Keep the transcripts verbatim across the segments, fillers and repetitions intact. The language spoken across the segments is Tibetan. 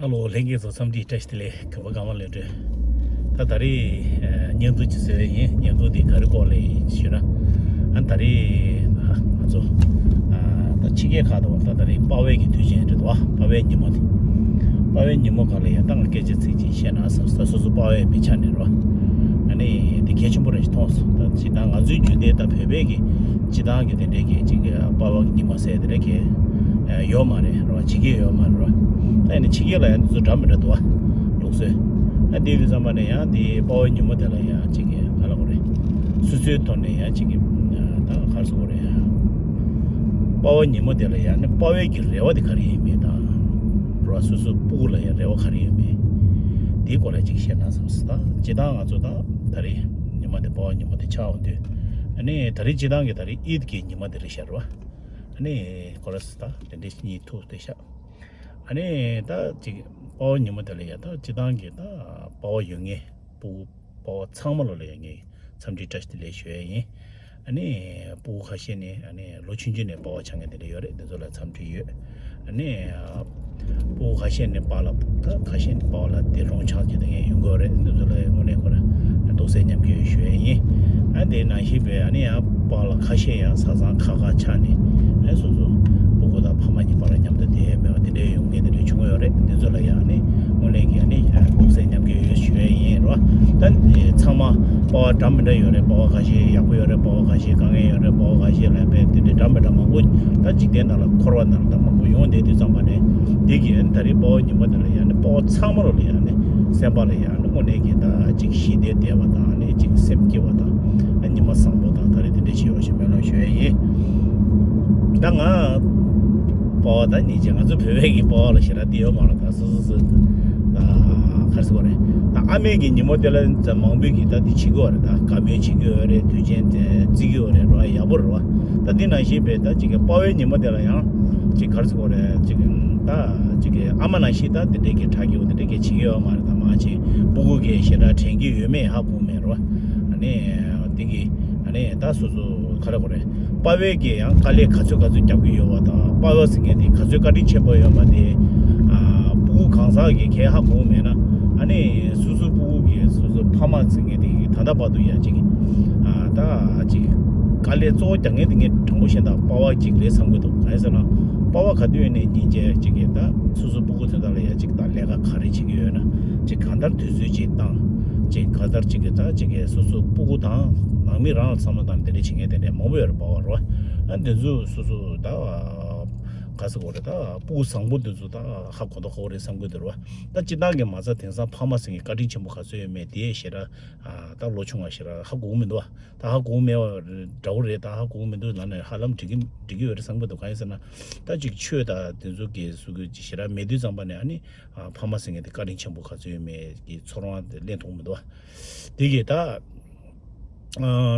ཧ་ལོ། ལྷན་རྒྱས་ཚོ་འཚམས་འདྲི་བཀྲ་ཤིས་བདེ་ལེགས། གུས་པ་ཀརྨ་ལྷུན་གྲུབ། ད་ད་རེས་ཨ་བརྙན་ཐུང་ཅིག་བཟོས་ཡིན། བརྙན་ཐུང་འདི་ག་རེ་སྐོར་ལ་ཡིན་ཞུས་ན། ཨ་ད་རེས་ཨ་ང་ཚོ་ཨ་ད་ཕྱི་རྒྱལ་ཁག་ཏུ་ད་ད་རེས་པ་ཝའི་གི་དུས་ཆེན་རེད་འདུག་པ་ཝའི་ཉིན་མོ་དེ། པ་ཝའི་ཉིན་མོ་སྒང་ལ་ཡ་ད་ང་སྐད་ཆ་ཚིག་ཅིག་བཤད་ན་བསམ་སོང་། སོ་སོ་པ་ཝའི་མི་ཆགས་ནས་རོ། ཨ་ནི་དེ་གལ་ཆེན་པོ་རེད་ཞིག་མཐོང་སོང་། ད་སྤྱིར་བཏང་ང་ཚོའི་རྒྱུན་ལྡན་ད་བོད་པའི་གི་སྤྱིར་བཏང་གི་དེ་འདྲའི་གི་ཅིག་པ་ཝ་གི་ཉི་མ་ཟེར་དེ་འདྲ་གི་ཡོད་མ་རེད་རོ། བྱེད་ཀྱི་ཡོད་མ་རེད་རོ། ད་ཡིན་ན་ཕྱི་རྒྱལ་ལ་ཡང་འདི་ཚོ་འདྲ་མི་འདྲ་འདུག་པ། ལུགས་སྲོལ། ཨ་དེ་དུས་ཙམ་པ་ནས་ཡང་དེ་པ་ཝ་ཉིན་མོ་དེ་ལ་ཡང་ཅིག་གི་ཧ་ལ་གོ་རེད། སོ་སོའི་ཐོག་ནས་ཡང་ཅིག་གི་ད་ག་རེ་ཟེར་དགོས་རེད། པ་ཝ་ཉིན་མོ་དེ་ལ་ཡང་ནི་པ་ཝའི་གི་རེ་བ་དེ་ག་རེ་ཡིན་མིན་དང་། རོ། སོ་སོ་སྤུ་གུ་ལ་ཡང་རེ་བ་ག་རེ་ཡོད་མེད། དེའི་སྐོར་ལ་ཅིག་བཤད་ན་བསམ་སོང་། ད་སྤྱིར་བཏང་ང་ཚོ་ད་ད་རེས་ཉི་མ་དེ་པ་ཝ་ཉིན་མོ་དེ་ཆགས་འོང་དུས། ཨ་ནི་ད་རེས་སྤྱིར་བཏང་གི་ད་རེས་ཨིད་ཀྱི་ཉི་མ་དེ་རེད་ཤག་རོ། ཨ་ནི་ཁོ་ར་སི་ད་དེ་འདྲས་གཉིས་ཐུག་དེ་ཤག་ཨ་ནི་ད་ཅིག་པ་ཝ་ཉིན་མོ་དེ་ལ་ཡ་ད་སྤྱིར་བཏང་གི་ད་པ་ཝ་ཡོད་མཁན་སྤུ་གུ་པ་ཝ་ཚང་མ་ལོ་ལ་ཡ་ངས་འཚམས་འདྲི་བཀྲ་ཤིས་བདེ་ལེགས་ཞུ་ཡ་ཡིན། ཨ་ནི་སྤུ་གུ་ཁ་ཤས་ནི་ཨ་ནི་ལོ་ཆུང་ཆུང་ནས་པ་ཝ་ཆགས་མཁན་དེ་འདྲ་ཡོད་རེད། དེ་ཚོ་ལ་འཚམས་འདྲི་ཡོད། ཨ་ནི་སྤུ་གུ་ཁ་ཤས་ནི་པ་ལ་ད་ཁ་ཤས་ནི་པ་ཝ་ལ་དེ་རོང་ཆགས་ཀྱི་དེ་ངས་ཡོང་གི་ཡོད་རེད། དེ་ཚོ་ལ་དངོས་གནས་ཁོ་ར་རྡོག་རྩ་མཉམ་སྐྱེ་ཡོད་ཞུ་ཡ་ཡིན། ཨ་དེ་ནང་བཞིན་པའི་ཨ་ནི་ཡང་པ་ལ་ཁ་ཤས་ཡང་ས་ཚང་ཁ་ཁ་ཆགས་ནས་ཨ་སོ་སོ་སྤུ་གུ་དང་ཕ་མ་གཉིས་བར་མཉམ་དུ་བསྡད་ཡས་མེད་པ་དེ་འདྲའི་ཡོང་མཁན་དེ་འདྲ་བྱུང་ཡོད་རེད། དེ་ཚོ་ལ་ཡང་ནི་དངོས་གནས་ཀྱི་ཨ་ནི་རྡོག་རྩ་མཉམ་སྐྱེ་ཡོད་ཞུ་ཡས་ཡིན་རོ། ད་ཚང་མ་པ་ཝ་འདྲ་མི་འདྲ་ཡོད་རེད། པ་ཝ་ཁ་ཤས་ཡག་པོ་ཡོད་རེད། པ་ཝ་ཁ་ཤས་དཀའ་ངལ་ཡོད་རེད། པ་ཝ་ཁ་ཤས་ལ་བས་དེ་འདྲའི་འདྲ་མི་འདྲ་མང་པོ་ད་འཇིག་རྟེན་ནང་ལ་འཁོར་བ་ནང་ལ་ད་མང་པོ་ཡོང་བསྡད་དུས་ཙམ་པ་ནས་འདི་གི་ཨ་ནི་ད་རེས་པ་ཝ་ཉིན་མོ་དེ་ལ་ཡང་ནི་པ་ཝ་ཚང་མ་ལོ་ལ་ཡང་ནི་སེམས་པ་ལ་ཡང་ནི་དངོས་གནས་ཀྱི་ད་ཅིག་ཞི་བདེ་བདེ་བ་དང་ནི་ཅིག་སེམས་སྐྱིད་པ་དང་ཨ་ཉི་མ་བཟང་པོ་དང་ད་རེས་དེ་འདྲ་ཞིག་ཡོང་ཞིག་སྨོན་ལམ་ཞུ་ཡ་ཡིན། ད་ང་པ་ཝ་ད་སྙིང་རྗེ། ང་ཚོ་བོད་པའི་གི་པ་ཝ་ལ་ཞེ་དྲག་བལྟས་ཡོད་མ་རེད། ད་སོ་སོ་སོ་ད་ག་རེ་ཟེར་དགོས་རེད། ད་ཨ་མའི་གི་ཉིན་མོ་དེ་ལ་ད་མང་པོས་གི་ད་འདི་བྱེད་ཀྱི་ཡོད་རེད། ད་དགའ་མོས་བྱེད་ཀྱི་ཡོད་རེད། དུས་ཆེན་དེ་བརྩི་གི་ཡོད་རེད་རོ། ཡག་པོ་རེད་བ། ད་འདི་ནང་བཞིན་པའི་ད་ཅིག་གི་པ་ཝའི་ཉིན་མོ་དེ་ལ་ཡང་ཅིག་ག་རེ་ཟེར་དགོས་རེད། ཅིག་ད་ཅིག་གི་ཨ་མ་ནང་བཞིན་ད་དེ་འདྲས་གི་གྲ་རྒྱས་པོ་དེ་འདྲས་གི་བྱེད་ཀྱི་ཡོད་མ་རེད། ད་མང་ཆེ་སྤུ་གུ་གི་ཞེ་དྲག་དྲན་གྱི་ཡོད་མེད་ཧ་གོ་མེད་རོ། ཨ་ནི་འདི་གི་ཨ་ནི་ད་སོ་སོ་ག་རེ་གོ་རེད། པ་ཝའི་གི་ཡང་དཀའ་ལས་ག་ཚོད་ག་ཚོད་རྒྱབ་ཀྱི་ཡོད་པ་དང་། པ་ཝ་ཟེར་མཁན་དེ་ག་ཚོད་བཀའ་དྲིན་ཆེན་པོ་ཡོད་པ་དེ། ཨ་སྤུ་གུ་གང་ཟག་གི་གས་ཧ་གོ་མེད་ན། ཨ་ནི་སོ་སོ་སྤུ་གུ་གི་སོ་སོ་ཕ་མ་ཟེར་མཁན་དེ་གི་ད་ལྟ་བར་དུ་ཡ་ཅིག་ཨ་ད་ཅིག་དཀའ་ལས་གཙོ་བོ་རྒྱག་མཁན་དེ་ངས་དྲང་པོ་བཤད་ན་པ་ཝ་ཅིག་རེད་བསམ་གི་འདུག་གང་ཡིན་ཟེར་ན་པ་ཝ་ག་དུས་ཡིན་ནའི་སྙིང་རྗེ་ཅིག་གི་ད་སོ་སོ་སྤུ་གུ་དེ་དག་ལ་ཡ་ཅིག་ད་ལས་ཀ་ག་རེ་བྱེད་ཀྱི་ཡོད་ན་ཅིག་གང་ལྟར་དུས་ཚོད་ཅིག་བཏང་། ཅིག་གང་ལྟར་ཅིག་གི་ད་ཅིག་གི་སོ་སོ་སྤུ་གུ་དང་ནང་མི་རང་ལ་བསམ་བློ་བཏང་དེ་འདྲ་བྱེད་མཁན་དེ་འདྲ་མང་པོ་ཡོད་རེད། པ་ཝ་རོ། ཨ་འདི་ཚོ་སོ་སོ་ད་ག་ཟེར་དགོས་རེད། ད་སྤུ་གུ་བཟང་པོ་འདི་ཚོ་ད་ཧ་གོ་ད་གོ་རེད་བསམ་གི་འདུག་རོ། ད་སྤྱིར་བཏང་གི་མ་རྩ་དེང་སང་ཕ་མ་ཟེར་མཁན་བཀའ་དྲིན་ཆེན་པོ་ག་ཚོད་ཡོད་མེད་དེ་ཞེ་དྲག་ད་ལོ་ཆུང་བ་ཞེ་དྲག་ཧ་གོ་གི་མི་འདུག་ད་ཧ་གོ་མེད་པ་འདྲ་བོ་རེད། ད་ཧ་གོ་མི་འདུག་ལབ་ནས་ཧ་ལམ་འགྲིག་གི་འགྲིག་གི་ཡོད་རེད་བསམ་གི་འདུག་གང་ཡིན་ཟེར་ན་ད་ཅིག་ཆོས་དང་དེ་ཚོ་གི་སུ་གི་ཞེ་དྲག་མེད་དུས་ཙམ་པ་ནས་ཨ་ནི་ཕ་མ་ཟེར་མཁན་དེ་བཀའ་དྲིན་ཆེན་པོ་ག་ཚོད་ཡོད་མེད་ཀྱི་ཚོར་བ་དེ་ལེན་ཐུབ་མི་འདུག་དེ་གི་ད་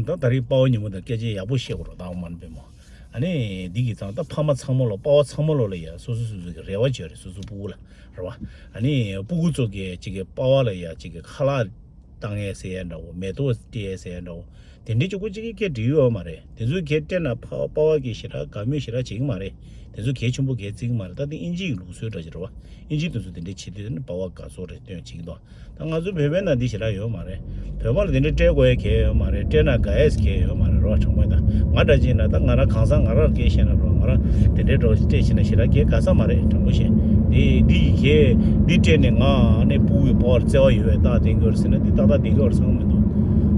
ད་ད་རེས་པ་ཝ་ཉིན་མོ་དང་སྐད་ཆ་ཡག་པོ་བཤད་དགོས་རོགས་ད་འོ་མ་ནི་པད་མོ། ཨ་ནི་འདི་གི་ཙང་ད་ཕ་མ་ཚང་མ་ལ་པ་ཝ་ཚང་མ་ལོ་ལ་ཡ་སོ་སོ་སོ་སོ་གི་རེ་བ་བཅོལ་རེད། སོ་སོ་སྤུ་གུ་ལ་རེད་བ། ཨ་ནི་སྤུ་གུ་ཚོ་གི་ཅིག་གི་པ་ཝ་ལ་ཡ་ཅིག་གི་ཁ་ལག་བཏང་ཡས་ཟེར་ཡས་འདྲ་བོ། མེ་ཏོག་སྤྲད་ཡས་ཟེར་ཡས་འདྲ་བོ། དེ་འདྲའི་གཅིག་པོ་གཅིག་གི་སྐད་འགྲིག་ཡོད་མ་རེད། དེ་ཚོའི་སྐད་སྤྲད་ན་ཕ་པ་ཝ་གི་ཞེ་དྲག་དགའ་མོས་ཞེ་དྲག་བྱེད་ཀྱི་མ་རེད། དེ་ཚོ་གལ་ཆེན་པོ་གལ་བརྩི་གི་མ་རེད། ད་དེ་དབྱིན་ཇི་ཡི་ལུགས་སྲོལ་འདྲ་ཞིག་རེད་བ། དབྱིན་ཇི་དེ་ཚོ་དེ་འདྲའི་བྱེད་དུས་ནི་པ་ཝ་དགའ་ཚོར་རེ་སྟོན་བྱེད་ཀྱི་འདུག་ད་ང་ཚོ་བོད་པའི་ནང་འདི་ཞེ་དྲག་ཡོད་མ་རེད། བོད་པ་ལ་དེ་འདྲའི་སྤྲད་དགོས་ཡ་གལ་ཡོད་མ་རེད། སྤྲད་ན་དགའ་ཡས་གལ་ཡོད་མ་རེད་རོ། དྲང་པོ་ད་ང་འདྲ་ཅིག་ན་ད་ང་རང་གང་ཟག་ང་རང་སྐད་བཤད་ན་རོ། ང་རང་དེ་འདྲའི་འགྲོ་སྤྲད་ཕྱིན་ན་ཞེ་དྲག་གལ་དགའ་ས་མ་རེད། དྲང་པོ་བཤད། འདི་འདི་ཡི་གལ་འདི་སྤྲད་ནས་ང་ནས་སྤུ་གུ་གི་པ་ཝ་ལ་བརྩེ་བ་ཡོད་པའི་རྟགས་བསྟན་གྱི་ཡོད་རེད་ཟེར་ན་འདི་ཏག་ཏག་བསྟན་གྱི་ཡོད་རེད་བསམ་གྱི་མི་འདུག་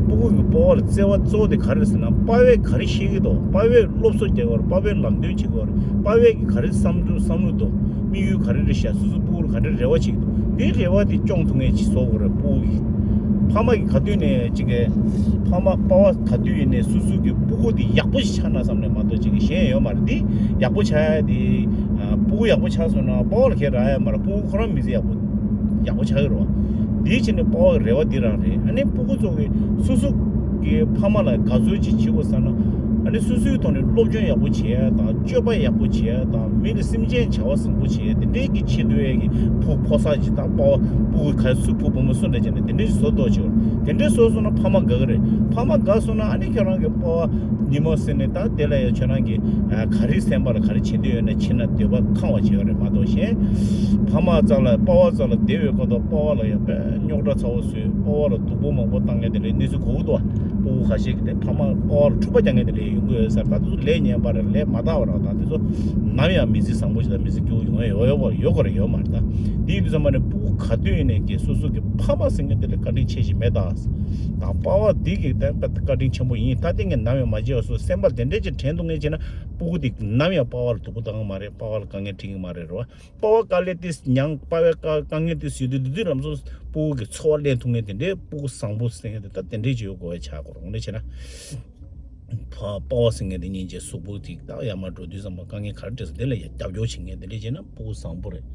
སྤུ་གུ་གི་པ་ཝ་ལ་བརྩེ་བ་གཙོ་བོ་དེ་ག་རེ་རེད་ཟེར་ན་པ་ཝས་ག་རེ་ཤེས་ཀྱི་འདུག་པ་ཝས་སློབ་གསོ་རྒྱག་གི་ཡོད་རེད། པ་ཝས་ལམ་སྟོན་བྱེད་ཀྱི་ཡོད་རེད། པ་ཝས་ཀྱི་ག་རེ་བསམ་བློ་བསམ་བློ་འདུག་དམིགས་ཡུལ་ག་རེ་རེད་ཤག་སོ་སོ་སྤུ་གུར་ག་འདྲ་རེ་བ་བྱེད་ཀྱི་འདུག་དེ་རེ་བ་དེ་སྐྱོང་ཐུབ་མཁན་ཅིག་བཟོ་དགོས་རེད། སྤུ་གུ་གི་ཕ་མ་གི་ག་དུས་ནས་ཅིག་གི་ཕ་མ་པ་ཝ་ག་དུས་ཡིན་ནས་སོ་སོ་གི་སྤུ་གུ་དེ་ཡག་པོ་ཞིག་ཆགས་ན་བསམ་ནས་མ་གཏོགས་ཅིག་གི་གཞན་ཡོད་མ་རེད། དེ་ཡག་པོ་ཆགས་ཡ་དེ་ཨ་སྤུ་གུ་ཡག་པོ་ཆགས་སོང་ན་པ་ཝ་ལ་ཁྱེད་རག་ཡ་མ་རེད། སྤུ་གུ་ཁོ་རང་མི་ཚེ་ཡག་པོ་ཡག་པོ་ཆགས་ཀྱི་རེད་བ། དེའི་ཕྱིར་ནས་པ་ཝ་གི་རེ་བ་འདི་རང་རེད། ཨ་ནི་སྤུ་གུ་ཚོ་གི་སོ་སོ་གི་ཕ་མ་ལ་དགའ་ཚོར་ཅིག་བྱེད་དགོས་བསམ་ན་ ཨ་ནི་སོ་སོའི་ཐོག་ནས་སློབ་སྦྱོང་ཡག་པོ་བྱེད་ཡ་དང་། སྤྱོད་པ་ཡག་པོ་བྱེད་ཡ་དང་། མི་ལ་སེམས་ཅན་བྱ་བ་བཟང་པོ་བྱེད་ཡ། དེ་འདྲའི་གི་ཆེད་དུ་ཡ་གི་ཕྲུ་གུ་ཕོ་གསར་ཅིག་དང་། པ་ཕྲུ་གུ་ག་སུ་ཕྲུ་གུ་བུ་མོ་སུ་འདྲ་བྱས་ན་དེ་འདྲའི་བཟོ་འདོད་བྱེད། དེ་འདྲའི་བཟོ་སོང་ན་ཕ་མ་དགའ་གི་རེད། ཕ་མ་དགའ་སོང་ན་ཨ་ནི་ཁྱོད་རང་གི་པ་ཕྲུ་གུ་ཉིན་མོ་ཟེར་ནས་ད་དེ་ལ་ཡ་ཁྱོད་རང་གི་ག་རེ་སེམས་པ་ལ་ག་རེ་བྱེད་འདོད་ཡོད་ན་ཕྱིན་ན་འདོད་པ་ཁེངས་པ་བྱེད་ཡ་རེད་མ་གཏོགས། གཞན་ཕ་མ་རྩ་ལ་པ་ཕྲུ་གུ་རྩ་ལ་བདེ་བའི་སྐབས་དང་པ་ཕྲུ་གུ་ལ་ཡ་དཔེ་རྙོག་དྲ་ཚ་བོ་བཟོས། པ་ཕྲུ་གུ་ལ་སྡུག་པོ་མང་པོ་བཏང་མཁན་དེ་འདྲའི་གནས་ཚུལ་གོ་གི་འདུག་བ། ཕྲུ་གུ་ཁ་ཤས་ཀྱིས་དེ་ཕ་མ་པ་ཕྲུ་གུ་ལ་འཁྲུག་པ་རྒྱག་མཁན་དེ་འདྲ་ཡོང་གི་ཡོད་ས་རེད། ད་དེ་ཚོ་ལས་ངན་པ་རེད། ལས་མ་དག་པ་རེད། ད་དེ་ཚོ་ནམ་ཡང་མི་ཚེ་བཟང་པོ་ཞིག་དང་མི་ཚེ་སྐྱིད་པོ་ཡོང་ཡ་ཡོད་ཡོད་ཡོད་ཀྱི་རེད། ཡོད་མ་རེད། ད་དེ་ཡིན་དུས་ཙམ་པ་ནས་ཕྲུ་གུ་ག་དུས་ཡིན་ནའི་གི་སོ་སོ་གི་ཕ་མ་ཟེར་མཁན་དེ་ལ་བཀའ་དྲིན་ཆེ་ཞིག་མེད་ད། ད་པ་ཕྲུ་གུ་དེ་གི་ད་བཀའ་དྲིན་ཆེན་པོ་ཡིན། ད་དེ་ངས་ནམ་ཡང་མ་བརྗེད་པ། སོ་སེམས་པ་དེ་འདྲས་ཅིག་དྲན་ཐུབ་མཁན་བྱས་ན་ཕྲུ་གུ་དེ་ནམ་ཡང་པ་ཕྲུ་གུ་ལ་སྡུག་པོ་བཏང་གི་མ་རེད། པ་ཕྲུ་གུ་ལ་དཀའ་ངལ་འཕྲད་ཀྱི་མ་རེད། རེད་བ། པ་ཕྲུ་གུ་དཀའ་ལས་དེ་མྱངས། པ་ཕྲུ་གུ་དཀའ་དཀའ་ངལ་དེ་བཟོས་དུས་དེ་དུས་ལམ་སང་ཕྲུ་གུ་གི་འཚོ་བ་ལེན་ཐུབ་མཁན་དེ་འདྲའི་ཕྲུ་གུ་བཟང་པོ་ཟེར་མཁན་དེ་ད་དེ་འདྲས་ཅིག་ཡོད་དགོས་པའི་ཆགས་དགོས་རེད། དངོས་གནས་བྱས་ན། ཕ་པ་ཕྲུ་གུ་ཟེར་མཁན་དེ་སྙིང་རྗེ་གཟུགས་པོ་ཅིག་ད་ཡར་མར་འགྲོ་དུས་ཙམ་པ་དཀའ་ངལ་ག་རེ་འཕྲད་སོང་། དེ་ལ་ཡ་རྒྱབ་སྐྱོར་བྱེད་མཁན་དེ་འདྲས་བྱས་ན་ཕྲུ་གུ་བཟང་པོ་རེད།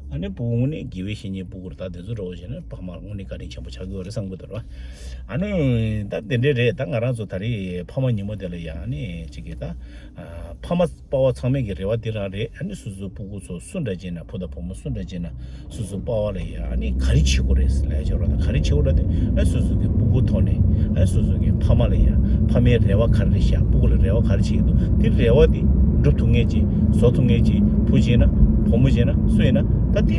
ཨ་ནི་ཕྲུ་གུ་དངོས་གནས་དགེ་བའི་བཤེས་གཉེན་ཕྲུ་གུ་རེད། ད་དེ་ཚོ་འདྲ་བོ་བྱས་ན་ཕ་མར་དངོས་གནས་བཀའ་དྲིན་ཆེན་པོ་ཆགས་ཀྱི་ཡོད་རེད་བསམ་གྱི་འདུག་ར། ཨ་ནི་ད་དེ་འདྲས་རེད། ད་ང་རང་ཚོ་ད་རེས་ཕ་མ་ཉིན་མོ་དེ་ལ་ཡ་ཨ་ནི་ཅིག་གི་ད་ཕ་མ་པ་ཕྲུ་གུ་ཚང་མས་ཀྱི་རེ་བ་འདི་རང་རེད། ཨ་ནི་སོ་སོའི་ཕྲུ་གུ་ཚོ་སུ་འདྲ་བྱས་ན། བུ་དང་བུ་མོ་སུ་འདྲ་བྱས་ན་སོ་སོའི་པ་ཕྲུ་གུ་ལ་ཡ་ཨ་ནི་ག་རེ་བྱེད་དགོས་རེད་ལབ་ཡ་ཅིག་ཡོད་རེད། ད་ག་རེ་བྱེད་དགོས་རེད་དེ། ཨ་སོ་སོ་གི་ཕྲུ་གུ་ཐོག་ནས། ཨ་སོ་སོ་གི་ཕ་མ་ལ་ཡ་ཕ་མའི་རེ་བ་ག་རེ་རེད་བཞག་ཕྲུ་གུ་ལ་རེ་བ་ག་རེ་བྱེད་ཀྱི་འདུག་དེ་རེ་བ་དེ་འགྲུབ་ཐུབ་མཁན་ཅིག་བཟོ་ཐུབ་མཁན་ཅིག་བུ་བྱས་ན་བུ་མོ་བྱས་ན་སུ་ཡིན་ན། ད་དེ་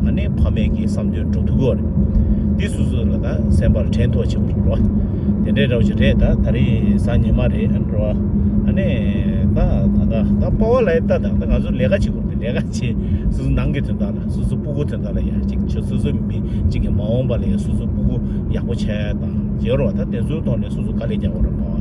ཨ་ནི་ཕ་མའི་གི་བསམ་དོན་འགྲུབ་ཐུབ་ཀྱི་ཡོད་རེད། དེ་སོ་སོ་ལ་ད་སེམས་པར་དྲན་ཐུབ་པ་བྱེད་དགོས་རེད་བ། དེ་འདྲའི་འདྲ་བོ་ཞིག་རེད། ད་ད་རེས་གཟའ་ཉི་མ་རེད། ཨ་རེད་བ། ཨ་ནི་ད་ད་ད་ད་པ་ཕྲུ་གུ་ལ་ཡ་ད་ད་ད་ང་ཚོ་ལས་ཀ་བྱེད་དགོས་རེད། ལས་ཀ་བྱེད། སོ་སོ་ནང་གི་དོན་དག་ལ། སོ་སོ་ཕྲུ་གུ་དོན་དག་ལ་ཡ་ཅིག་ཆོ། སོ་སོ་མི་ཅིག་གི་མ་འོངས་པ་ལ་ཡ་སོ་སོ་ཕྲུ་གུ་ཡག་པོ་ཆགས་ཡ་དང་ཅིག་ཡོད་རེད་བ། ད་དེ་ཚོའི་ཐོག་ནས་སོ་སོ་དཀའ་ལས་རྒྱག་དགོས་རེད། པ་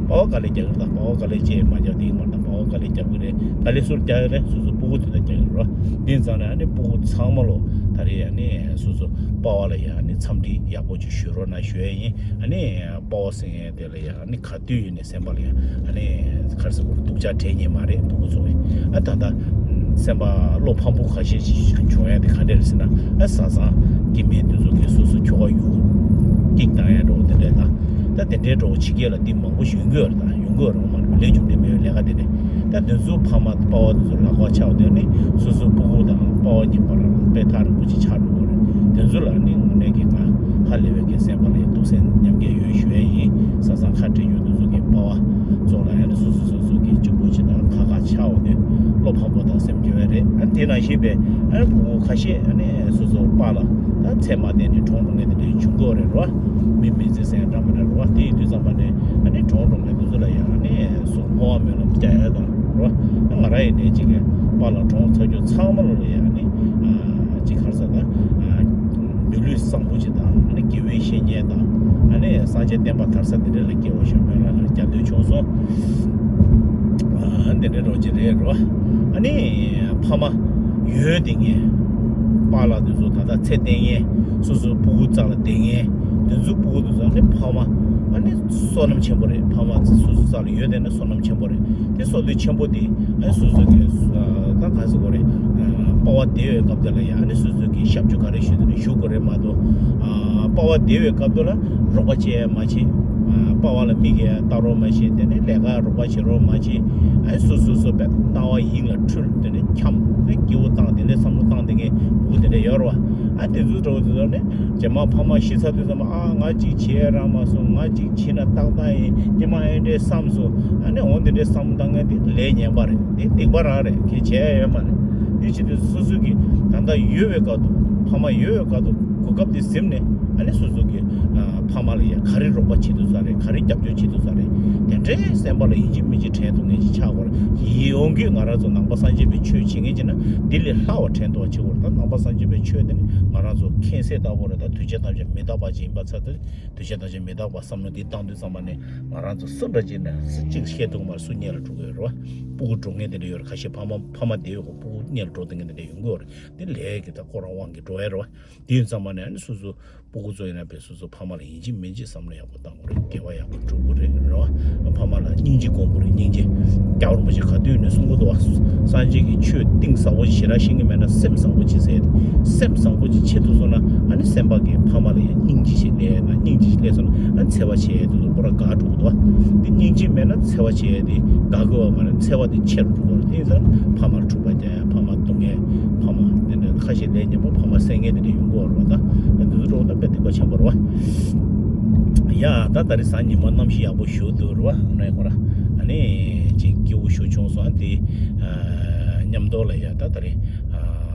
ཕྲུ་གུ་དཀའ་ལས་རྒྱག་གི་རེད། ད་པ་ཕྲུ་གུ་དཀའ་ལས་ཅིག་མ་རྒྱག་དེ་མ་རེད། ད་པ་ཕྲུ་གུ་དཀའ་ལས་རྒྱག་གི་རེད། དཀའ་ལས་སུ་རྒྱག་གི་རེད། སོ་སོ་ཕྲུ་གུ་དོན་དག་རྒྱག་གི་རེད་བ། དེ་ཙང་ནས་ཨ་ནི་ཕྲུ་གུ་ཚང་མ་ལོ་ད་རེས་ཨ་ནི་སོ་སོ་པ་ཕྲུ་གུ་ལ་ཡ་ཨ་ནི་འཚམས་འདྲི་ཡག་པོ་ཅིག་ཞུ་རོགས་གནང་ཞུ་ཡ་ཡིན། ཨ་ནི་པ་ཕྲུ་གུ་ཟེར་མཁན་དེ་ལ་ཡ་ཨ་ནི་ག་དུས་ཡིན་ནའི་སེམས་པ་ལ་ཡ་ཨ་ནི་ག་རེ་ཟེར་དགོས་རེད། སྡུག་ཅག་དྲན་མཁན་མ་རེད། ཕྲུ་གུ་ཚོ་གིས། ཨ་ད་ལྟ་སེམས་པ་བློ་ཕམ་པོ་ཁ་ཤས་ཤིག་བྱུང་ཡ་དེ་ག་འདྲ་རེད་ཟེར་ན། ཨ་བཟའ་ཚང་སྐྱེ་དམན་དེ་ཚོ་གིས་སོ་སོ་ཁྱོ་ག་གཡུག་ཀྱིག་བཏང་ཡ་འདྲ་བོ་དེ་འདྲ་དང་། ད་དེ་འདྲའི་འདྲ་བོ་ཕྱི་རྒྱལ་ལ་དེ་མང་པོ་ཞིག་ཡོང་གི་ཡོད་རེད། ད་ཡོང་གི་ཡོད་རེད། ངོ་མ་ལས་རྒྱུ་འབྲས་མེད་པའི་ལས་ཀ་དེ་རེད། ད་དེ་ཚོ་ཕ་མ་པ་ཕྲུ་གུ་དེ་ཚོ་ལག་པ་ཆགས་དེ་ནི་སོ་སོའི་ཕྲུ་གུ་དང་པ་ཕྲུ་གུ་གཉིས་བར་ལ་དཔེ་ཐག་རིང་པོ་ཅིག་ཆགས་འགྲོ་གི་རེད། དེ་ཚོ་ལ་ནི་དངོས་གནས་ཀྱི་ང་ཧ་ལས་པའི་གི་སེམས་པ་ལ་གདུང་སེམས་མཉམ་སྐྱེད་ཡོད་ཞུ་ཡ་ཡིན། བཟའ་ཚང་ཁ་བྲལ་ཡོད་དེ་ཚོ་གི་པ་ཕྲུ་གུ་ཚོ་ལ་ཡང་ནི་སོ་སོ་སོ་སོ་གི་གཅིག་པོ་ཅིག་དང་ཁ་ཁ་ཆགས་འོང་དུས་བློ་ཕམ་པོ་དང་སེམས་སྐྱོ་བ་རེད། ཨ་དེ་ནང་བཞིན་པའི་ཨ་ཕྲུ་གུ་ཁ་ཤས་ཨ་ནི་སོ་སོ་པ་ལ་ད་ཚད་མ་ལྡན་ནས་གྲོངས་འགྲོ་མཁན་དེ་འདྲའི་བྱུང་གི་ཡོད་རེད་རོ། མི་མི་ཚེ་ཟེར་ཡ་འདྲ་མི་འདྲ་རེད་བ། དེ་ཡིན་དུས་ཙམ་པ་ནས་ཨ་ནི་གྲོངས་འགྲོ་མཁན་དེ་ཚོ་ལ་ཡང་ཨ་ནི་སོ་བསྔོ་བ་སྨོན་ལམ་རྒྱག་ཡ་དང་རོ། ང་རང་ཡིན་ནའི་ཅིག་གི་པཱ་ལགས་གྲོངས་ཚར་རྒྱུ་ཚང་མ་ལ་ཡང་ཨ་ནི་ཅིག་ག་རེ་ཟེར་ད། མི་ལུས་བཟང་པོ་ཅིག་དང་ཨ་ནི་དགེ་བའི་བཤེས་གཉེན་དང་ཨ་ནི་སངས་རྒྱས་བསྟན་པ་དར་ས་དེ་འདྲ་ལ་སྐྱེ་བ་ཤོག་སྨོན་ལམ་རེ་རྒྱག་འདོད་བྱུང་སོང་། ཨ་དེ་འདྲ་རོ་ཅིག་རེད་རོ། ཨ་ནི་ཕ་མ་ཡོད་དེ་ངས་པཱ་ལགས་དེ་ཚོ་ད་ལྟ་ཚེ་བརྟན་ངས་སོ་སོའི་སྤུ་གུ་རྩ་ལ་བསྡད་ངས་དེ་ཚོའི་སྤུ་གུ་དེ་ཚོ་ཨ་ནི་ཕ་མ་ཨ་ནི་བསོད་ནམས་ཆེན་པོ་རེད། ཕ་མ་སོ་སོའི་རྩ་ལ་ཡོད་དེ་ནི་བསོད་ནམས་ཆེན་པོ་རེད། དེ་བསོད་བདེ་ཆེན་པོ་དེ་ཨ་ནི་སོ་སོ་གི་ད་ག་ཟེར་དགོས་རེད། པ་ཕྲུ་གུ་བདེ་བའི་སྐབས་དེ་ལ་ཡང་ཨ་ནི་སོ་སོ་གི་ཞབས་ཕྱི་ག་རེ་ཞུ་དེ་ནི་ཞུ་དགོས་རེད་མ་གཏོགས། པ་ཕྲུ་གུ་བདེ་བའི་སྐབས་དེ་ལ་རོགས་པ་བྱེད་མ་བྱེད། པ་ཕྲུ་གུ་ལ་མིག་གིས་ལྟ་རོགས་མ་བྱེད། དེ་ནི་ལས་ཀ་རོགས་པ་བྱེད་རོགས་མ་བྱེད། ཨ་ནི་སོ་སོ་སོ་བས་སྣང་བ་ཡིད་ལ་འཁྲུལ་དེ་ནི་འཁྱམས་ནས་སྐྱིད་པོ་བཏང་དེ་འདྲའི་བསམ་བློ་བཏང་དེ་གའི་སྤུ་གུ་དེ་འདྲ་ཡོད་རེད་བ། ཨ་དེ་ཚོ་འདྲ་བོ་དེ་ཚོ་ནི་རྗེས་མ་ཕ་མ་ཤི་ཚར་དུས་ཙམ་པ་ཨ་ང་གཅིག་བྱེད་རག་མ་སོང་། ང་གཅིག་བྱེད་ན་ཏག་ཏག་ཡིན། སྔོན་མ་ཨེ་འདྲས་བསམ་སོང་། ཨ་ནི་འོ་འདི་འདྲའི་བསམ་བློ་བཏང་མཁན་དེ་ལས་ངན་པ་རེད། དེ་སྡིག་པ་རང་རེད། ཁྱེད་བྱས་ཡ་ཡོད་མ་རེད། དེ་བྱེད་དུས་སོ་སོ་གི་ད་ལྟ་ཡོད་པའི་སྐབས་དུ་ཕ་མ་ཡོད་པའི་སྐབས་དུ་གོ་སྐབས་དེ་ཟིན་ནས་ཨ་ནི་སོ་སོ་གི་ཕ་མ་ལ་ཡ་ག་རེ་རོགས་པ་བྱེད་ཐུབ་ས་རེད། ག་རེ་རྒྱབ་སྐྱོར་བྱེད་ཐུབ་ས་རེད། དེ་འདྲའི་སེམས་པ་ལ་ཡིན་གཅིག་མིན་གཅིག་དྲན་ཐུབ་མཁན་ཅིག་ཆགས་དགོས་རེད། ཡིད་འོང་གི་ང་རང་ཚོ་ནང་པ་སངས་རྒྱས་པའི་ཆོས་བྱེད་མཁན་ཅིག་ན་འདི་ལས་ལྷག་པ་དྲན་ཐུབ་པ་བྱེད་དགོས་རེད། ད་ནང་པ་སངས་རྒྱས་པའི་ཆོས་དེ་ནི་ང་རང་ཚོ་མཁྱེན་གསལ་ལྟ་བུ་རེད། ད་འདུས་བྱས་ཐམས་ཅད་མི་རྟག་པ་ཅིག་ཡིན་པ་ཚར་དུས། འདུས་བྱས་ཐམས་ཅད་མི་རྟག་པ་བསམ་བློ་འདི་བཏང་དུས་ཙམ་པ་ནས་ང་རང་ཚོ་སུ་འདྲ་ཅིག་ན་སུ་གཅིག་ཤེས་ཐུབ་མ་རེད། སུ་གཉེར་ལ་འགྲོ་གི་ཡོད་རེད་བ། སྤུ་གུ་འགྲོ་མཁན་དེ་འདྲ་ཡོད་རེད། ཁ་ཤས་ཕ་མ་ཕ་མ་བདེ་བའི་སྐོར་སྤུ་གུ་གཉེར་ལ་འགྲོ་བསྡད་མཁན་དེ་འདྲ་ཡོང་གི་ཡོད་རེད། དེ་ལས་ཀྱི་ད་ཁོ་རང་དབང་གིས་འགྲོ་ཡ་རེད་བ། དེ་ཡིན་ཙམ་པ་ནས་ཨ་ནི་སོ་སོ་སྤུ་གུ་ཚོ་ཡིན་ན་བས་སོ་སོ་ཕ་མ་ལ་ཡིན་གཅིག་མིན་གཅིག་བསམ་བློ་ཡག་པོ་བཏང་དགོས་རེད། དགེ་བ་ཡག་པོ་སྒྲུབ་དགོས་རེད། རེད་བ། ཕ་མ་ལ་སྙིང་རྗེ་སྒོམ་དགོས་རེད། སྙིང་རྗེ། སྐྱབས་རིན་པོ་ཆེ་ག་དུས་ནས་གསུང་གི་འདུག་བ། སངས་རྒྱས་ཀྱི་ཆོས་གཏིང་ཟབ་པོ་ཞེ་དྲག་ཤེས་ཀྱི་མེད་ན་སེམས་བཟང་པོ་བྱེད་ཟེར། སེམས་བཟང་པོ་ཅིག་བྱེད་ཐུབ་སོང་ན་ ཨ་ནི་སེམས་པ་གི་ཕ་མ་ལ་ཡང་སྙིང་རྗེ་ཞིག་སླེབས་ན། སྙིང་རྗེ་ཞིག་སླེབས་སོང་ན། ཨ་ནི་འཚེ་བ་བྱས་དུས་སུ་པོ་ར་དགའ་འགྲོ་གི་འདུག་བ། དེ་སྙིང་རྗེ་མེད་ན་འཚེ་བ་བྱས་དེ་དགའ་དགོས་པ་མ་རེད། འཚེ་བ་དེ་ཆེ་རུ་འགྲོ་གི་རེད། དེ་ཡིན་ཙང་ཕ་མར་འཁྲུག་པ་རྒྱག་ཡ། ཕ་མ་བརྡུང་ཡ། ཕ་མ་དེ་འདྲ་ཁ་ཞེ་ལས་ཉེན་པོ། ཕ་མ་བསད་མཁན་དེ་འདྲ་ཡོང་གི་ཡོད་རེད་བ། ད་དེ་ཚོ་འགྲོ་ད་དཔེ་སྡིག་པ་ཆེན་པོ་རེད་བ། ཡ་ད་ད་རེས་གཟའ་ཉི་མ་གནམ་གཤིས་ཡག་པོ་ཞེ་པོ་འདུག་རེད་བ། ཨ་ནི་ཁོ་ར་ཨ་ནི་ཅིག་སྐྱིད་པོ་ཞེ་པོ་བྱུང་སོང་། ཨ་དེ་ཨ་མཉམ་དུ་ལ་ཡ་ད་ད་རེས་ཨ་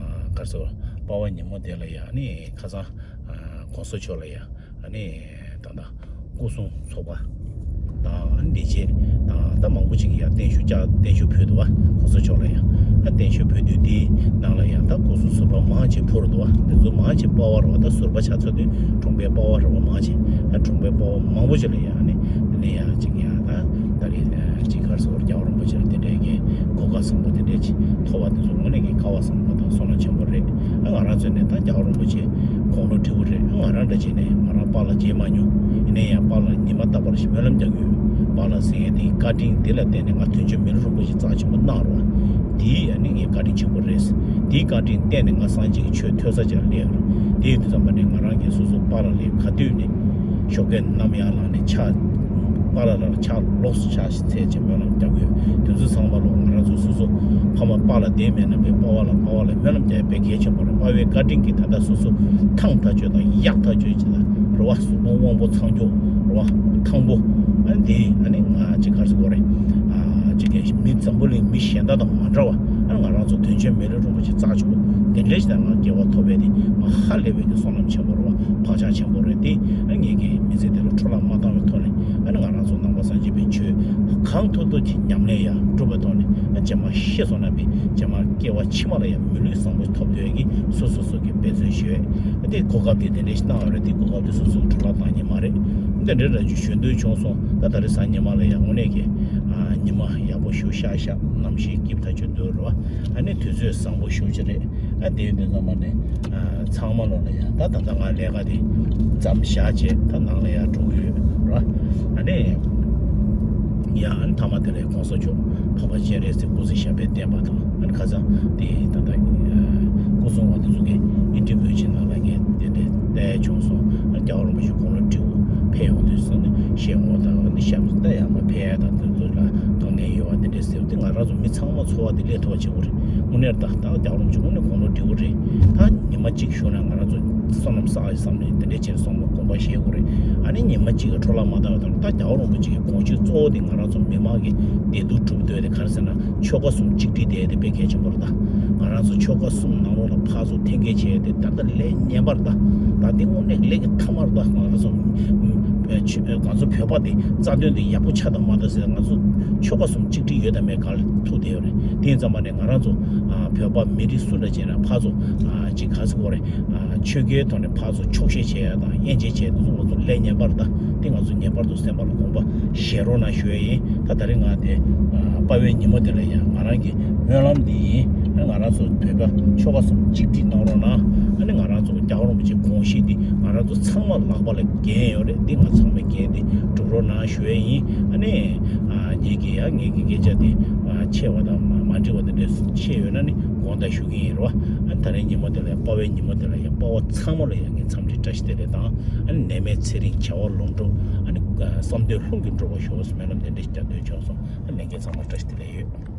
ག་རེ་ཟེར། པ་ཕ་ཉིན་མོ་དེ་ལ་ཡ་ཨ་ནི་ཁ་སང་ཨ་གོང་ས་མཆོག་ལ་ཡ་ཨ་ནི་ད་ལྟ་སྐུ་སྲུང་ཚོགས་པ་དང་ཨ་ནི་ལས་བྱེད་དང་ད་མང་པོ་ཅིག་གིས་ཡ་བརྟན་བཞུགས་བཅར། བརྟན་བཞུགས་ཕུལ་འདུག་བ། གོང་ས་མཆོག་ལ་ཡ། ཨ་བརྟན་བཞུགས་ཕུལ་དུས་དེའི་ནང་ལ་ཡ་ད་སྐུ་སྲུང་ཟུར་པ་མང་ཆེ་འཕུར་འདུག་བ། དེ་ཚོ་མང་ཆེ་པ་ཕ་རེད་བ། ད་ཟུར་པ་ཆ་ཚང་དེ་གྲོང་པའི་པ་ཕ་རེད་བ། མང་ཆེ་ཨ་གྲོང་པའི་པ་ཕ་མང་པོ་ཅིག་ལ་ཡ་ཨ་ནི་དེ་ནས་ཡ་ཅིག་ཡ་ད་ད་རེས་ཅིག་ག་རེ་ཟེར། རྒྱལ་བ་རིན་པོ་ཆེ་ལ་དེ་འདྲའི་གི་གོ་སྐབས་བཟང་པོ་དེ་འདྲའི་ཅིག་ཐོབ་པ་དེ་ཚོ་དངོས་གནས་ཀྱི་སྐལ་བ་བཟང་པོ་དང་བསོད་ནམས་ཆེན་པོ་རེད། ཨ་ང་རང་ཚོས་ནས་ད་རྒྱལ་བ་རིན་པོ་ཆེ་དགུང་ལོ་བགྲེས་པོ་རེད། ཨ་ང་རང་འདྲ་བྱས་ནས་ང་རང་པཱ་ལགས་མཇལ་མ་མྱོང་། ཡིན་ན་ཡང་པཱ་ལགས་ཉི་མ་རྟག་པར་ཞིག་སྨོན་ལམ་རྒྱག་གི་ཡོད། པཱ་ལགས་ཟེར་མཁན་དེའི་བཀའ་དྲིན་དེ་ལ་བརྟེན་ནས་ང་དོན་ཆེན་མི་ལུས་རིན་པོ་ཆེ་རྩ་ཆེན་པོ་གནང་རོགས། དེའི་ཨ་ནི་ངའི་བཀའ་དྲིན་ཆེན་པོ་རེད། དེའི་བཀའ་དྲིན་བརྟེན་ནས་ང་སངས་རྒྱས་ཀྱི་ཆོས་ཐོས་ས་ཅིག་ལ་སླེབས་ཡོད་རེད། དེ་ཡིན་དུས་ཙམ་པ་ནས་ང་རང་གིས་སོ་སོ་པཱ་ལགས་ལ་ག་དུས་ནས་ཞོགས་ཀས་ནམ་ཡར་ལངས་ནས་ཕྱག་པཱ་ལགས་ལ་ཕྱག་ལོགས་སུ་ཕྱག་འཚལ་བྱས་སྨོན་ལམ་རྒྱག་གི་ཡོད། དེ་ཚོ་ཚང་མ་ལོ་ང་རང་ཚོ་སོ་སོ་ཕ་མ་པཱ་ལགས་དེ་མེད་ན་པའི་པ་ཕ་ལ། པ་ཕ་ལ་སྨོན་ལམ་རྒྱག་ཡ་དཔེ་གལ་ཆེན་པོ་རེད། པ་ཕའི་བཀའ་དྲིན་གྱིས་ད་ལྟ་སོ་སོ་ཐང་ཐག་ཆོད་དང་ཡག་ཐག་ཆོད་ཅིག་ལ་རེད་བ། གཟུགས་པོ་དབང་པོ་ཚང་སྐྱོང་རེད་བ། ཐང་པོ། ཨ་ནི་དེ་ཨ་ནི་ང་ཅིག་ག་རེ་ཟེར་དགོས་རེད། ཨ་ཅིག་གི་མི་འཛམ་བུ་གླིང་མི་གཞན་དག་དང་མ་འདྲ་བ། ཨ་ནི་ང་རང་ཚོ་དོན་ཆེན་མི་ལུས་རིན་པོ་ཆེ་རྩ་ཆེན་པོ་དེ་འདྲའི་ཞིག་ལ་ང་སྐྱེ་བ་ཐོབ་པ་དེ་ང་ཧ་ལས་པའི་གི་བསོད་ནམས་ཆེན་པོ་རེད་བ། བག་ཆགས་ཆེན་པོ་རེད་དེ། ཨ་ངེད་ཀྱི་མི་ཚེ་དེ་ལ་འཕྲོ་བརླག་མ་བཏང་བའི་ཐོག་ནས། ཨ་ནི་ང་རང་ཚོ་ནང་པ་སངས་རྒྱས་པའི་ཆོས་གང་ཐུབ་ཐུབ་ཀྱིས་ཉམས་ལེན་ཡང་སྒྲུབ་པའི་ཐོག་ནས། ཨ་རྗེས་མ་ཤི་སོང་ན་པའི་རྗེས་མ་སྐྱེ་བ་ཕྱི་མ་ལ་ཡང་མི་ལུས་བཟང་པོ་ཐོབ་འདོད་ཀྱི་སོ་སོ་སོ་གི་འབད་བརྩོན་ཞུ་ཡས། ཨ་དེ་གོ་སྐབས་དེ་དེ་འདྲ་ཞིག་བཏང་བ་རེད། དེ་གོ་སྐབས་དེ་སོ་སོ་འཕྲོ་བརླག་བཏང་ཉན་མ་རེད། འདི་འདྲའི་ལ་ཞུ་ཞུ་འདོད་བྱུང་སོང་། ད་ད་རེས་གཟའ་ཉི་མ་ལ་ཡང་དངོས་གནས་ཀྱི་ཨ་ཉི་མ་ཡག་པོ་ཞིག་ཤར་ཤག་གནམ་གཤིས་སྐྱིད་ཐག་ཆོད་འདུག་རེད་བ། ཨ་ནི་དུས་ཚོད་བཟང་པོ་ཞེ་པོ་ཅིག་རེད། ཨ་དེ་ཡོད་དུས་ཙམ་པ་ནས་ཨ་ཚང་མ་ལོ་ལ་ཡང་ད་ད་ལྟ་ང་ལས་ཀ་དེ་མཚམས་བཞག་བྱས་ད་ནང་ལ་ཡར་འགྲོ་གི་ཡོད་ར། ཨ་ནི་ཡང་ཨ་ནི་མཐའ་མ་དེ་ལ་གོང་ས་མཆོག་འཕགས་པ་སྤྱན་རས་གཟིགས་སྐུ་ཚེ་ཞབས་པད་བརྟན་པ་དང་། ཨ་ནི་ཁ་སང་དེ་ད་ལྟ་ཨ་སྐུ་སྲུང་བ་དེ་ཚོ་གི་ཨིན་ཊར་བིའུ་བྱེད་ནང་ལ་ངས་དེ་འདྲའི་བལྟས་བྱུང་སོང་། ཨ་ནི་རྒྱལ་བ་རིན་པོ་ཆེ་དགུང་ལོ་བགྲེས་པོ་ཕེབས་ཡོང་དུས་ཙམ་ནས་ཞལ་ངོ་དང་། ཨ་ནི་ཞབས་ད་ཡར་མར་ཕེབས་ཡ་དང་དེ་ཚོ་ལ་དཀའ་ངལ་ཡོད་པ་དེ་འདྲའི་ཟེར་བ་དེ། ང་རང་ཚོ་མི་ཚང་མ་ཚོར་བ་དེ་སླེབས་ཐུབ་པ་བྱེད་དགོས་རེད། དངོས་གནས་ད་ད་རྒྱལ་བ་རིན་པོ་ཆེ་དངོས་གནས་དགུང་ལོ་བགྲེས་པོ་རེད། ད་ཉི་མ་གཅིག་བཞུགས་ན་ང་རང་ཚོ་བསོད་ནམས་བསགས་ཡོད་བསམ་ནས་དེ་འདྲའི་བྱས་སོང་བ་དགོངས་པ་བཞེས་དགོས་རེད། ཨ་ནི་ཉི་མ་གཅིག་གི་འཕྲོ་བརླག་མ་བཏང་བའི་ཐོག་ནས། ད་རྒྱལ་བ་རིན་པོ་ཆེ་གི་དགོངས་གཞི་གཙོ་བོ་དེ་ང་རང་ཚོ་མི་མང་གི་བདེ་སྡུག་སྒྲུབ་འདོད་དེ་ག་རེ་ཟེར་ན། ཆོལ་ཁ་གསུམ་གཅིག་སྒྲིལ་བསྡད་དེ་དཔེ་གལ་ཆེན་པོ་རེད། ད་ང་རང་ཚོ་ཆོལ་ཁ་གསུམ་ནང་ལོགས་ལ་ཕར་ཚུར་འཐེན་འཁྱེར་བྱས་ཏེ་ད་ལྟ་ལས་ངན་པ་རེད། ད་ད་དེ་དངོས་གནས་ལས་ཀྱི་མཐའ་མ་རེད། ད་ང་རང་ཚོ་ང་ཚོ་བོད་པ་དེ་རྩ་དོན་དེ་ཡག་པོ་ཆགས་དང་མ་དང་ཟེར། ང་ཚོ་ཆོལ་ཁ་གསུམ་གཅིག་སྒྲིལ་ཡོད་དང་མེད་ག་ལ་ཐུག་བསྡད་ཡོད་རེད། དེ་ཡིན་ཙམ་པ་ནས་ང་རང་ཚོ་ཨ་བོད་པ་མི་རིགས་སུ་འདྲ་བྱས་ན་ཕར་ཚུར་ཨ་ཅིག་ག་རེ་ཟེར་དགོས་རེད། ཨ་ཆོལ་ཁའི་ཐོག་ནས་ཕར་ཚུར་འཁྱོག་བཤད་བྱེད་ཡ་དང་དབྱེ་འབྱེད་བྱེད་ཡ་དེ་ཚོ་ང་ཚོ་ལས་ངན་པ་རེད། ད་དེ་ང་ཚོ་ངེས་པར་དུ་སེམས་པ་ལ་དགོངས་པ་བཞེས་རོགས་གནང་ཞུ་ཡ་ཡིན། ད་ད་རེས་ང་དེ་ཨ་པ་ཕའི་ཉིན་མོ་དེ་ལ་ཡང་ང་རང་གི་སྨོན་ལམ་འདི་ཡིན། ཨ་ང་རང་ཚོ་བོད་པ་ཆོལ་ཁ་གསུམ་གཅིག་སྒྲིལ་གནང་རོགས་གནང་། ཨ་ནི་ང་རང་ཚོ་རྒྱལ་བ་རིན་པོ་ཆེའི་དགོངས་གཞི་འདི་ང་རང་ཚོ་ཚང་མ་ལག་པ་ལ་འགན་ཡོད་རེད། འདི་ང་ཚང་མའི་འགན་འདི་སྒྲུབ་རོགས་གནང་ཞུ་ཡ་ཡིན། ཨ་ནི་ཨ་ངེད་ཀྱི་ཡ་ངེད་ཀྱི་སྐད་ཆ་འདི་ཨ་ཆེ་བ་དང་མ་མ་འགྲིག་པ་འདི་འདྲ་ཆེ་ཡོད་ན་ནི་དགོངས་དག་ཞུ་གི་ཡིན་རེད་བ། ཨ་ནི་ད་རེས་ཉིན་མོ་དེ་ལ་ཡ་པ་ཕའི་ཉིན་མོ་དེ་ལ་ཡ་པ་ཕ་ཚང་མ་ལ་ཡ་ངས་འཚམས་འདྲི་བཀྲ་ཤིས་བདེ་ལེགས་དང་། ཨ་ནི་ནད་མེད་ཚེ་རིང་བྱ་བ་ལམ་འགྲོ། ཨ་ནི་བསམ་དོན་ལྷུན་གྱིས་འགྲུབ་པ་ཤོག་ཟེར་སྨོན་ལམ་འདི་འདྲ་ཞིག་རྒྱག་འདོད་བྱུང་སོང་། ཨ་ནི་ལྷན་རྒྱས་ཚང་མ་བཀྲ་ཤིས་བདེ་ལེགས་ཡོད།